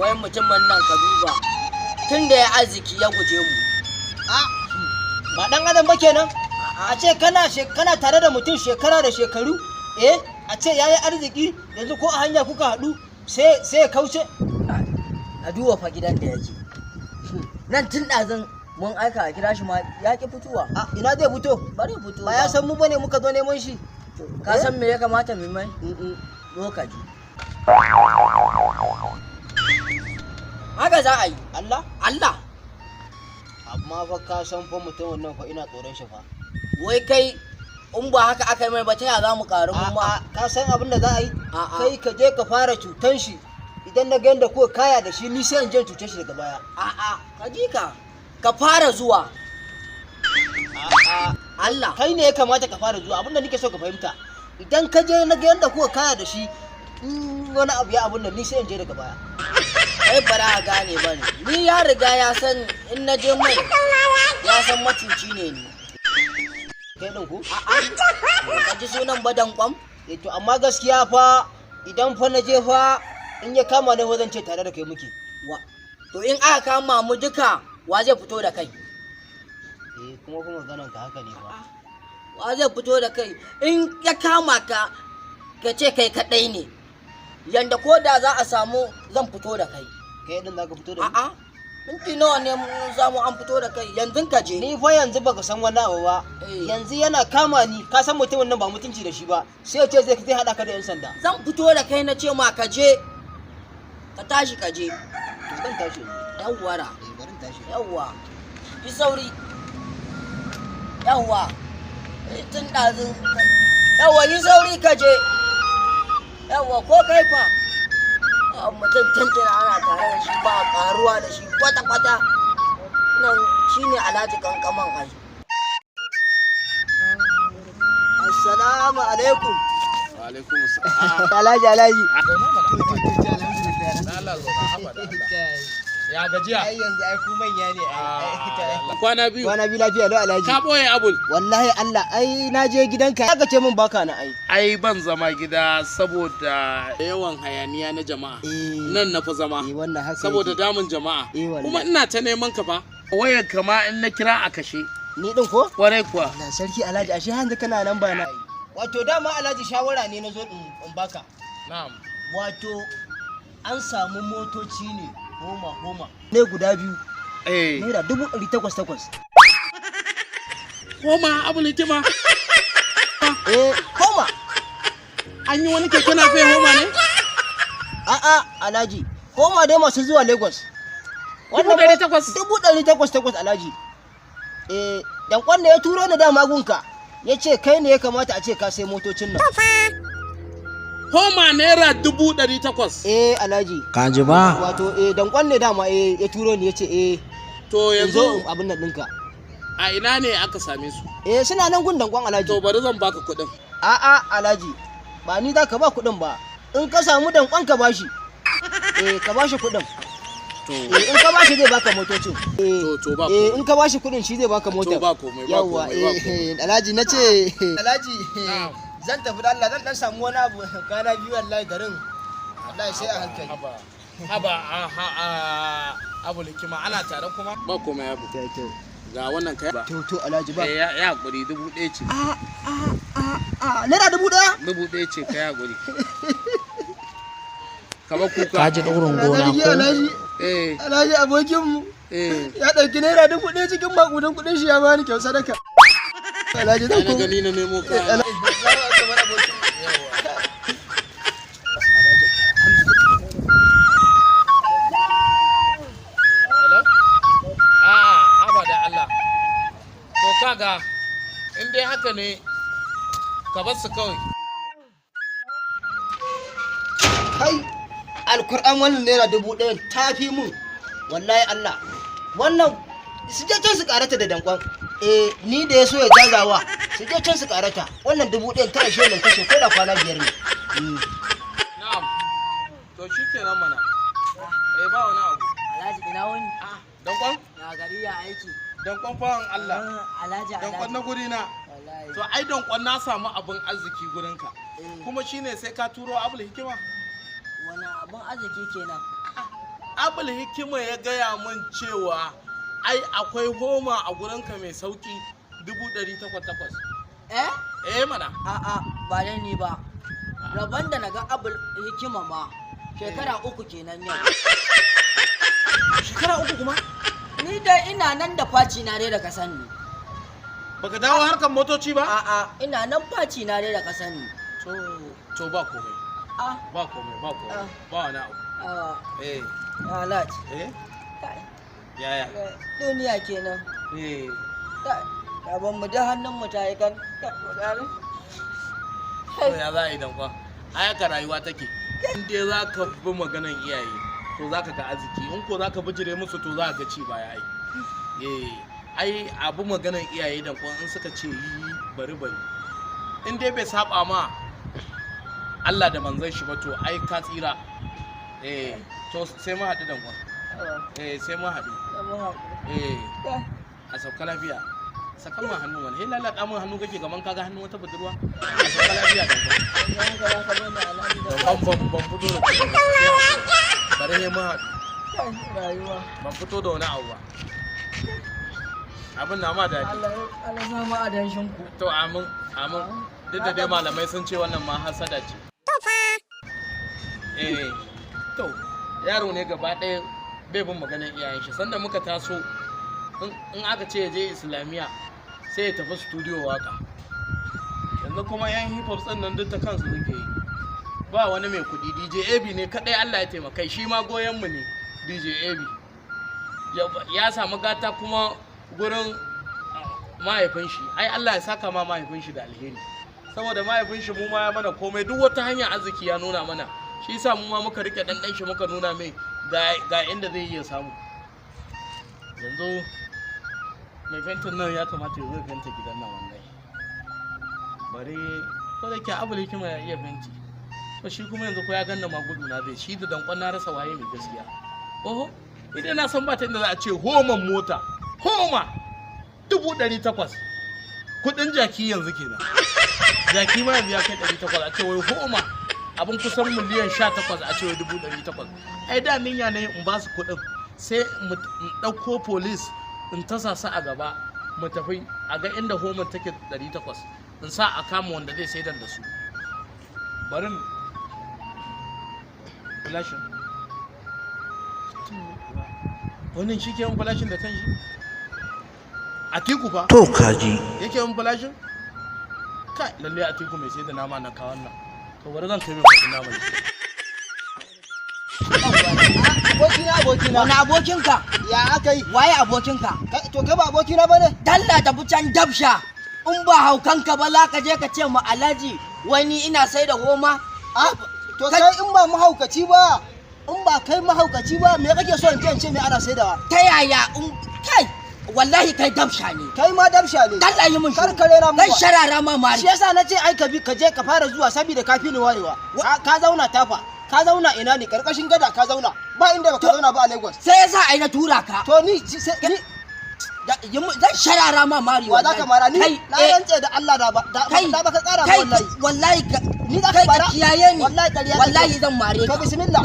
Wai mutumin nan ka duba, tun da ya arziki ya guje mu. A ba dan adam ba kenan. A ce kana kana tare da mutum shekara da shekaru, eh, a ce yayi arziki, yanzu ko a hanya kuka haɗu sai ya kauce. A duba fa gidan da yake nan, tun ɗazun mun aika a kira shi ma ya ki fitowa. A ina zai fito? Bari fito. Ba ya san mu bane muka zo neman shi. Ka san me ya kamata mu mai? Zo ka ji. Haka za a yi. Allah. Allah. Amma fa ka san fa mutumin nan fa ina tsoron shi fa. Wai kai, in ba haka aka yi mai ba, ta ya za mu karu mu ma? A'a, ka san abin da za a yi? A'a. Kai ka je ka fara cutan shi. Idan na ga yadda kuka kaya da shi, ni sai in je in cuce shi daga baya. A'a, ka ji ka ka fara zuwa. A'a. Allah. Kai ne ya kamata ka fara zuwa. Abin da nake so ka fahimta, idan ka je na ga yadda kuka kaya da shi, in wani abu ya abun nan, ni sai in je daga baya. Kai bara a gane ba ne, ni ya riga ya san in na je mai, ya san macuci ne ni. Kai din ku. A'a, ka ji sunan badan kwam. Eh, to amma gaskiya fa idan fa na je fa, in ya kama ni fa, zan ce tare da kai muke. Wa to, in aka kama mu duka, wa zai fito da kai? Eh, kuma kuma maganan ka haka ne fa. Wa zai fito da kai? In ya kama ka, ka ce kai kadai ne, yanda ko da za a samu zan fito da kai. Kai din zaka fito da ni? A'a, minti nawa ne mun samu an fito da kai? Yanzu ka je. Ni fa yanzu baka san wani abu ba. Eh. Yanzu yana kama ni, ka san mutumin nan ba mutunci da shi ba, sai ya ce zai hada ka da yan sanda. Zan fito da kai, na ce ma ka je, ka tashi ka je. To zan tashi yanzu. Yawwara. Eh, bari in tashi. Yawwa, yi sauri. Yawwa. Eh, tun ɗazu. Yawwa, yi sauri ka je. Yawwa, ko kai fa? Ah, mutum tuntuna ana tare da shi, ba a karuwa da shi kwata-kwata. Nan shine Alhaji Kankaman ai. Assalamu alaikum. Wa alaikum assalam. Alhaji, Alhaji. Zauna mana. Da Allah zauna, haba da Allah. Ya gajiya? Ai yanzu ai ku manya ne ai. Kwana biyu. Kwana biyu, lafiya lau, Alhaji. Ka boye abul. Wallahi Allah, ai na je gidanka aka ce min baka na ai. Ai ban zama gida saboda yawan hayaniya na jama'a. Eh. Nan na fi zama. Eh, wannan haka Saboda yake. damun jama'a. Eh, wallahi. Kuma ina ta neman ka fa. Wayar kama in na kira a kashe. Ni din ko? Kwarai kuwa. Allah sarki Alhaji, ashe hanzu kana nan ba na. Wato dama Alhaji shawara ne na zo in baka. Na'am. Wato an samu motoci ne homa homa. Ne guda biyu. Eh. Naira 800,000 takwas. Koma abul hikima. Eh, homa. An yi wani keke na homa ne? A'a Alhaji, homa dai masu zuwa Lagos. 800,000? 800,000 takwas Alhaji. Eh, dankon da ya turo ni dama gunka, ya ce kai ne ya kamata a ce ka sai motocin nan. Homa naira 800,000. Eh Alhaji. Ka ji ba? Wato eh, dankon ne dama eh ya turo ni, ya ce eh To in zo yanzu in abin nan ɗinka. a ina ne aka same su? Eh, suna nan gun dankon Alhaji. To bari zan baka kuɗin. A'a Alhaji, ba ni za ka ba kuɗin ba. In ka samu dankon ka bashi. Eh, ka bashi kuɗin. To. Eh, in ka bashi zai baka motocin. Eh, To ba eh, in ka bashi kuɗin shi zai baka motar. To ba komai, ba Yawwa, komai, ba eh, Alhaji na ce. Alhaji, Na'am. zan tafi da Allah, zan dan samu wani abu kwana biyu wallahi garin. Wallahi sai a hankali. Haba, haba, aha, abul hikima, ana tare kuma? Ba komai abu. To to. Ga wannan kai ba. To to Alhaji ba. Eh, ya hakuri, 1,000 ce. A a a a naira 1,000? 1,000 ce, kai hakuri. Ka ba kuka. Ka ji ɗaurin gona ko? Alhaji, Eh, Alhaji abokinmu. eh. Ya ɗauki naira 1,000 cikin makudan kuɗin shi ya bani kyau sadaka. Alhaji Ai zan na koma. gani na nemo ka. Alhaji, Allahu akbar abokin. Hello? A'a, haba da Allah. To kaga, in dai haka ne, ka bar su kawai. Kai, alkur'an wannan naira 1,000 ta fi mun. Wallahi Allah. Wannan su je can su karata da dankon. Eh, ni da ya so ya jazawa, su je can su karata. Wannan 1,000 ta ishe ni kashe ko da kwana 5 ne. Na'am. To shikenan mana. Eh, ba wani abu. Alhaji, ina wani? Dankon? Ya gari, ya aiki? Dankon fawan Allah. Ah, Alhaji, Dankon na Alhaji. guri na. Wallahi. To ai dankon na samu abin arziki gurinka. Eh. Kuma shine sai ka turo abul hikima. Wani abin arziki kenan? Abul Hikima ya gaya min cewa ai akwai homa a gurinka mai sauki 800,000. Eh? Eh mana. A'a, ba dai ni ba. Rabon da naga Abul Hikima ma shekara 3 kenan yau. Shekara 3 kuma? Ni dai ina nan da faci na dai da ka sani. Baka dawo harkar motoci ba? A'a, ina nan faci na dai da ka sani. To ba komai. Ah, Ba komai, ba komai. Ah. Ba wani abu. ah, Eh, Alhaji. eh, Kai, yaya? duniya kenan. Eh. Kai, gaban mu da hannun mu ta yi kan. Kai, mu gane. To ya za a yi dankwa? Ai haka rayuwa take. In dai za ka bi maganan iyaye, to za ka ga arziki. In ko za ka bijire musu to za ka ga ci baya ai. Eh, ai abu maganan iyaye dankwa in suka ce yi bari bari. In dai bai saba ma Allah da manzon shi ba to ai ka tsira. Eh, to sai mu haɗu dankwa. Ah, Eh, sai mu haɗu. da mu haƙuri. Eh, Kai, a sauka lafiya. Sakan ma hannu wani. Hey, lalata min hannu kake kaman kaga hannun wata budurwa. A sauka lafiya dankwa. yanzu haka za ka bani Alhaji da Ban fito da kuɗi ba, sai hakuri. Bari he mu haɗu. Kai, rayuwa. Ban fito da wani abu ba. Abin na ma daɗi. Allah Allah sa mu adanshin ku. To amin, amin. Duk da dai malamai sun ce wannan ma hasada ce. Eh, to yaro ne gaba ɗaya bai bin maganar iyayen shi. Sanda muka taso in aka ce ya je Islamiyya sai ya tafi studio waka. Yanzu kuma yan hip hop ɗin nan duk ta kansu suke yi. Ba wani mai kuɗi, DJ AB ne kaɗai Allah ya taimakai, shi ma goyon mu ne DJ AB. Ya samu gata kuma gurin mahaifin shi. Ai Allah ya saka ma mahaifin shi da alheri. Saboda mahaifin shi mu ma ya mana komai, duk wata hanyar arziki ya nuna mana. Shi yasa mu ma muka rike dan dan shi muka nuna mai ga inda zai iya samu. Yanzu mai fentin nan ya kamata ya zo ya fenta gidan nan wallahi. Bari ko da ke Abul Hikima ya iya fenti. To shi kuma yanzu ko ya ganna ma gudu na zai shi da dankon na rasa waye mai gaskiya. Oho, idan na san ba ta inda za a ce homan mota, homa 800,000. Kudin jaki yanzu kenan. Jaki ma yanzu ya kai 800, a ce wai homa abin kusan miliyan 18 a ce wai 800,000. Ai da ninya ne in ba su kuɗin sai mu in ɗauko police in tasa su a gaba mu tafi a ga inda homan take 800 in sa a kama wanda zai saidar da su. Barin flashin. Wannan shi ke yin flashin da kanshi? Atiku fa? To kaji. Yake yin flashin? Kai, lalle Atiku mai sai da nama na kawan nan. To bari zan kai mai kuɗin naman shi. Abokina, abokina. Wani abokinka? Ya aka yi? Waye abokinka? To kai ba abokina bane? Dalla tafi can dabsha. In ba haukanka ba za ka je ka ce ma Alhaji wani ina sai da goma? Ah, to kai in ba mahaukaci ba, in ba kai mahaukaci ba, me kake so in ce in ce me ana saidawa? Ta yaya in kai wallahi kai dabsha ne. Kai ma dabsha ne. Dalla yi mun Kar shiru. ka rera mun Zan wa. sharara ma mari. Shi yasa na ce ai ka bi ka je ka fara zuwa saboda ka fi ni warewa. Ka zauna tafa, ka zauna ina ne karkashin gada ka zauna. Ba inda baka zauna ba a Lagos. Sai yasa ai na tura ka. To ni sai ni Zan sharara ma mari wa za ka mara ni? Kai, Na eh, rantse da Allah da ba da kai, da baka tsara ba kai, wallahi. Wallahi ka Ni za ka kai ka mara? kiyaye ni. Wallahi ƙarya kake. Wallahi zan mare To ka. bismillah.